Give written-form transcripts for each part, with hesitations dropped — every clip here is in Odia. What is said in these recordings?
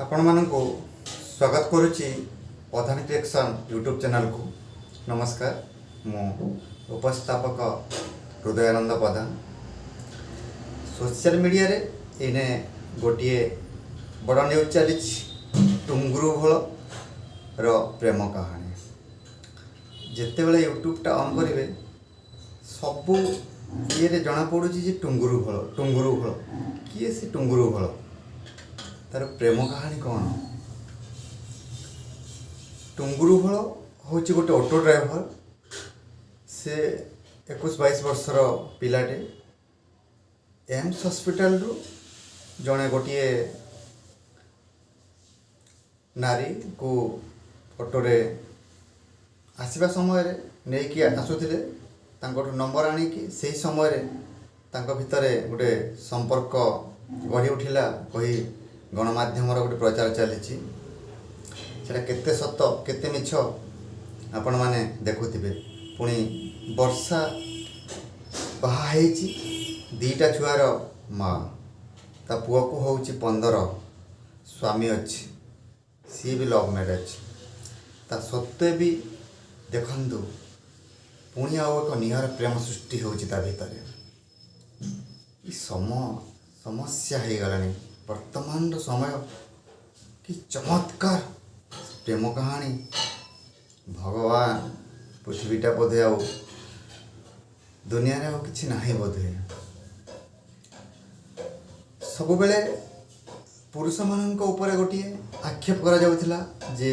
ଆପଣମାନଙ୍କୁ ସ୍ୱାଗତ କରୁଛି ପ୍ରଧାନ କ୍ରିଏସନ୍ ୟୁଟ୍ୟୁବ୍ ଚ୍ୟାନେଲକୁ। ନମସ୍କାର, ମୁଁ ଉପସ୍ଥାପକ ହୃଦୟାନନ୍ଦ ପ୍ରଧାନ। ସୋସିଆଲ ମିଡ଼ିଆରେ ଏଇନେ ଗୋଟିଏ ବଡ଼ ନ୍ୟୁଜ୍ ଚାଲିଛି, ଟୁଙ୍ଗୁରୁ ଭୋଳର ପ୍ରେମ କାହାଣୀ। ଯେତେବେଳେ ୟୁଟ୍ୟୁବଟା ଅନ୍ କରିବେ, ସବୁ ଇଏରେ ଜଣାପଡ଼ୁଛି ଯେ ଟୁଙ୍ଗୁରୁ ଭୋଳ, ଟୁଙ୍ଗୁରୁ ଭୋଳ। କିଏ ସେ ଟୁଙ୍ଗୁରୁ ଭୋଳ? ତାର ପ୍ରେମ କାହାଣୀ କ'ଣ? ଟୁଙ୍ଗୁରୁ ଭୋଳ ହେଉଛି ଗୋଟେ ଅଟୋ ଡ୍ରାଇଭର। ସେ 21-22 ବର୍ଷର ପିଲାଟେ। ଏମ୍ସ ହସ୍ପିଟାଲରୁ ଜଣେ ଗୋଟିଏ ନାରୀକୁ ଅଟୋରେ ଆସିବା ସମୟରେ ନେଇକି ଆସୁଥିଲେ। ତାଙ୍କଠୁ ନମ୍ବର ଆଣିକି ସେହି ସମୟରେ ତାଙ୍କ ଭିତରେ ଗୋଟେ ସମ୍ପର୍କ ଗଢ଼ି ଉଠିଲା କହି ଗଣମାଧ୍ୟମର ଗୋଟେ ପ୍ରଚାର ଚାଲିଛି। ସେଇଟା କେତେ ସତ, କେତେ ମିଛ, ଆପଣମାନେ ଦେଖୁଥିବେ। ପୁଣି ବର୍ଷା ବାହା ହେଇଛି, 2ଟା ଛୁଆର ମା, ତା ପୁଅକୁ ହେଉଛି 15, ସ୍ୱାମୀ ଅଛି, ସିଏ ବି ଲଭ୍ ମ୍ୟାରେଜ୍। ତା ସତ୍ତ୍ୱେ ବି ଦେଖନ୍ତୁ, ପୁଣି ଆଉ ଏକ ନିଆରା ପ୍ରେମ ସୃଷ୍ଟି ହେଉଛି ତା ଭିତରେ। ଏ ସମସ୍ୟା ହେଇଗଲାଣି ବର୍ତ୍ତମାନର ସମୟ। କି ଚମତ୍କାର ପ୍ରେମ କାହାଣୀ! ଭଗବାନ, ପୃଥିବୀଟା ବୋଧେ ଆଉ ଦୁନିଆରେ ଆଉ କିଛି ନାହିଁ ବୋଧେ। ସବୁବେଳେ ପୁରୁଷମାନଙ୍କ ଉପରେ ଗୋଟିଏ ଆକ୍ଷେପ କରାଯାଉଥିଲା ଯେ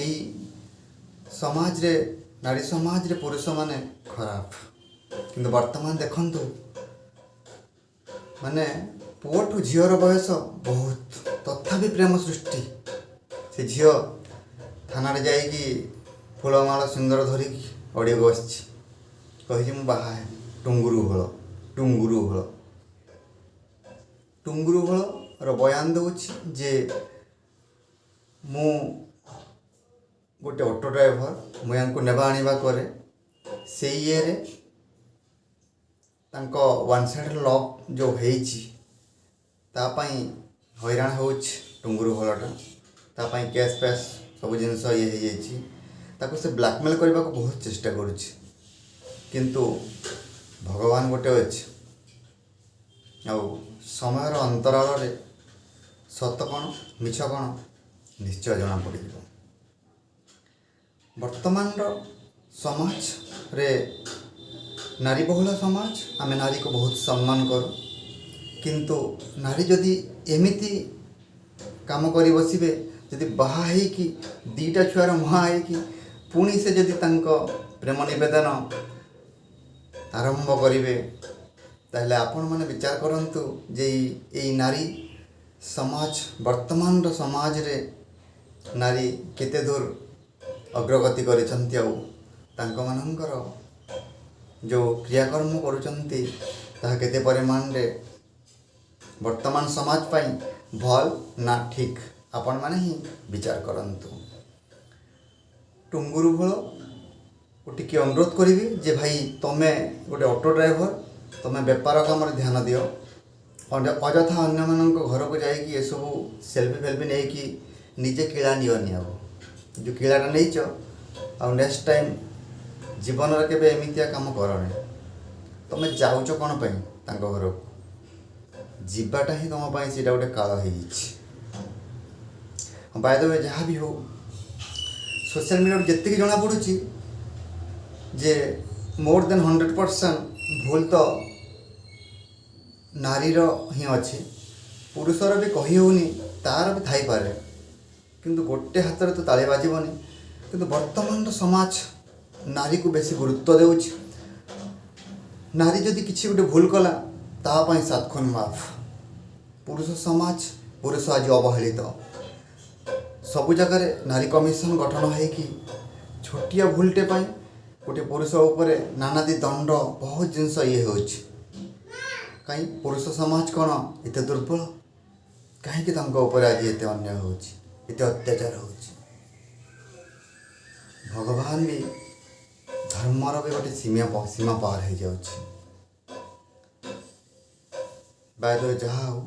ଏଇ ସମାଜରେ, ନାରୀ ସମାଜରେ ପୁରୁଷମାନେ ଖରାପ। କିନ୍ତୁ ବର୍ତ୍ତମାନ ଦେଖନ୍ତୁ, ମାନେ ପୁଅଠୁ ଝିଅର ବୟସ ବହୁତ, ତଥାପି ପ୍ରେମ ସୃଷ୍ଟି। ସେ ଝିଅ ଥାନାରେ ଯାଇକି ଫୁଲମାଳ ସିନ୍ଦୁର ଧରିକି ଅଡ଼ି ବସିଛି, କହିଛି ମୁଁ ବାହା ହେବି। ଟୁଙ୍ଗୁରୁ ଭୋଳ, ଟୁଙ୍ଗୁରୁ ଭୋଳ, ଟୁଙ୍ଗୁରୁ ଭୋଳର ବୟାନ ଦେଉଛି ଯେ ମୁଁ ଗୋଟେ ଅଟୋ ଡ୍ରାଇଭର, ମୁଁ ୟାଙ୍କୁ ନେବା ଆଣିବା କରେ। ସେଇ ଇଏରେ ତାଙ୍କ ୱାନ୍ ସାଇଡ଼୍ ଲଭ୍ ଯେଉଁ ହେଇଛି, ତା ପାଇଁ ହଇରାଣ ହେଉଛି ଟୁଙ୍ଗୁରୁ ଭୋଳଟା। ତା ପାଇଁ କେସ୍ ଫେସ୍ ସବୁ ଜିନିଷ ଇଏ ହେଇଯାଇଛି। ତାକୁ ସେ ବ୍ଲାକମେଲ୍ କରିବାକୁ ବହୁତ ଚେଷ୍ଟା କରୁଛି। କିନ୍ତୁ ଭଗବାନ ଗୋଟେ ଅଛି, ଆଉ ସମୟର ଅନ୍ତରାଳରେ ସତ କ'ଣ, ମିଛ କ'ଣ, ନିଶ୍ଚୟ ଜଣାପଡ଼ିଯିବ। ବର୍ତ୍ତମାନର ସମାଜରେ, ନାରୀ ବହୁଳ ସମାଜ, ଆମେ ନାରୀକୁ ବହୁତ ସମ୍ମାନ କରୁ। କିନ୍ତୁ ନାରୀ ଯଦି ଏମିତି କାମ କରି ବସିବେ, ଯଦି ବାହା ହେଇକି 2ଟା ଛୁଆର ମା ହେଇକି ପୁଣି ସେ ଯଦି ତାଙ୍କ ପ୍ରେମ ନିବେଦନ ଆରମ୍ଭ କରିବେ, ତାହେଲେ ଆପଣମାନେ ବିଚାର କରନ୍ତୁ ଯେ ଏଇ ନାରୀ ସମାଜ, ବର୍ତ୍ତମାନର ସମାଜରେ ନାରୀ କେତେ ଦୂର ଅଗ୍ରଗତି କରିଛନ୍ତି ଆଉ ତାଙ୍କମାନଙ୍କର ଯେଉଁ କ୍ରିୟାକର୍ମ କରୁଛନ୍ତି, ତାହା କେତେ ପରିମାଣରେ ବର୍ତ୍ତମାନ ସମାଜ ପାଇଁ ଭଲ ନା ଠିକ୍, ଆପଣମାନେ ହିଁ ବିଚାର କରନ୍ତୁ। ଟୁଙ୍ଗୁରୁ ଭୋଳକୁ ଟିକେ ଅନୁରୋଧ କରିବି ଯେ ଭାଇ, ତମେ ଗୋଟେ ଅଟୋ ଡ୍ରାଇଭର, ତମେ ବେପାର କାମରେ ଧ୍ୟାନ ଦିଅ। ଅଯଥା ଅନ୍ୟମାନଙ୍କ ଘରକୁ ଯାଇକି ଏସବୁ ସେଲ୍ଫି ଫେଲ୍ଫି ନେଇକି ନିଜେ କିଳା ନିଅନି। ଆଉ ଯେଉଁ କିଳାଟା ନେଇଛ, ଆଉ ନେକ୍ସଟ ଟାଇମ୍ ଜୀବନରେ କେବେ ଏମିତିଆ କାମ କରନି। ତମେ ଯାଉଛ କ'ଣ ପାଇଁ ତାଙ୍କ ଘରକୁ? ଯିବାଟା ହିଁ ତମ ପାଇଁ ସେଇଟା ଗୋଟେ କାଳ ହେଇଯାଇଛି। ବାଇ ଦ we, ଯାହା ବି ହଉ, ସୋସିଆଲ ମିଡ଼ିଆରୁ ଯେତିକି ଜଣାପଡ଼ୁଛି ଯେ ମୋର୍ ଦେନ୍ 100% ଭୁଲ ତ ନାରୀର ହିଁ ଅଛି। ପୁରୁଷର ବି କହି ହେଉନି, ତାର ବି ଥାଇପାରେ। କିନ୍ତୁ ଗୋଟେ ହାତରେ ତ ତାଳି ବାଜିବନି। କିନ୍ତୁ ବର୍ତ୍ତମାନର ସମାଜ ନାରୀକୁ ବେଶୀ ଗୁରୁତ୍ୱ ଦେଉଛି। ନାରୀ ଯଦି କିଛି ଗୋଟେ ଭୁଲ କଲା, ତା ପାଇଁ ସାତ ଖୁନ ମାଫ। ପୁରୁଷ ସମାଜ, ପୁରୁଷ ଆଜି ଅବହେଳିତ। ସବୁ ଜାଗାରେ ନାରୀ କମିଶନ ଗଠନ ହେଇକି ଛୋଟିଆ ଭୁଲଟେ ପାଇଁ ଗୋଟେ ପୁରୁଷ ଉପରେ ନାନାଦି ଦଣ୍ଡ, ବହୁତ ଜିନିଷ ଇଏ ହେଉଛି। କାହିଁ ପୁରୁଷ ସମାଜ କ'ଣ ଏତେ ଦୁର୍ବଳ? କାହିଁକି ତାଙ୍କ ଉପରେ ଆଜି ଏତେ ଅନ୍ୟାୟ ହେଉଛି, ଏତେ ଅତ୍ୟାଚାର ହେଉଛି? ଭଗବାନ ବି, ଧର୍ମର ବି ଗୋଟେ ସୀମା ପାର ହେଇଯାଉଛି। ବାଇ ଯାହା ହଉ,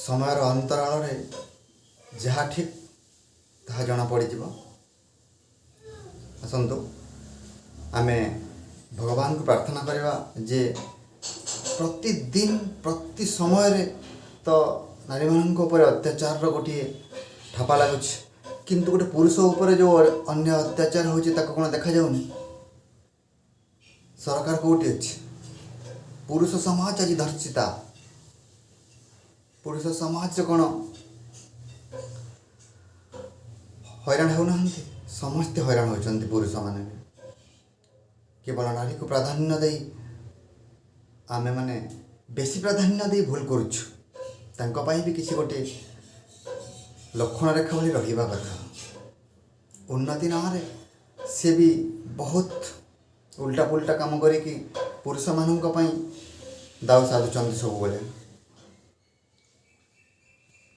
ସମୟର ଅନ୍ତରାଳରେ ଯାହା ଠିକ୍ ତାହା ଜଣାପଡ଼ିଯିବ। ଆସନ୍ତୁ, ଆମେ ଭଗବାନଙ୍କୁ ପ୍ରାର୍ଥନା କରିବା ଯେ ପ୍ରତିଦିନ ପ୍ରତି ସମୟରେ ତ ନାରୀମାନଙ୍କ ଉପରେ ଅତ୍ୟାଚାରର ଗୋଟିଏ ଠପା ଲାଗୁଛି, କିନ୍ତୁ ଗୋଟେ ପୁରୁଷ ଉପରେ ଯେଉଁ ଅନ୍ୟ ଅତ୍ୟାଚାର ହେଉଛି, ତାକୁ କ'ଣ ଦେଖାଯାଉନି? ସରକାର କେଉଁଠି ଅଛି? ପୁରୁଷ ସମାଜ ଆଜି ଧର୍ଷିତା। ପୁରୁଷ ସମାଜ କ'ଣ ହଇରାଣ ହେଉନାହାନ୍ତି? ସମସ୍ତେ ହଇରାଣ ହେଉଛନ୍ତି, ପୁରୁଷମାନେ ବି। କେବଳ ନାରୀକୁ ପ୍ରାଧାନ୍ୟ ଦେଇ, ଆମେମାନେ ବେଶୀ ପ୍ରାଧାନ୍ୟ ଦେଇ ଭୁଲ କରୁଛୁ। ତାଙ୍କ ପାଇଁ ବି କିଛି ଗୋଟେ ଲକ୍ଷ୍ମଣ ରେଖା ଭଳି ରହିବା କଥା। ଉନ୍ନତି ନାଁରେ ସେ ବି ବହୁତ ଉଲ୍ଟା ପୁଲ୍ଟା କାମ କରିକି ପୁରୁଷମାନଙ୍କ ପାଇଁ ଦାଉ ସାଧୁଛନ୍ତି ସବୁବେଳେ।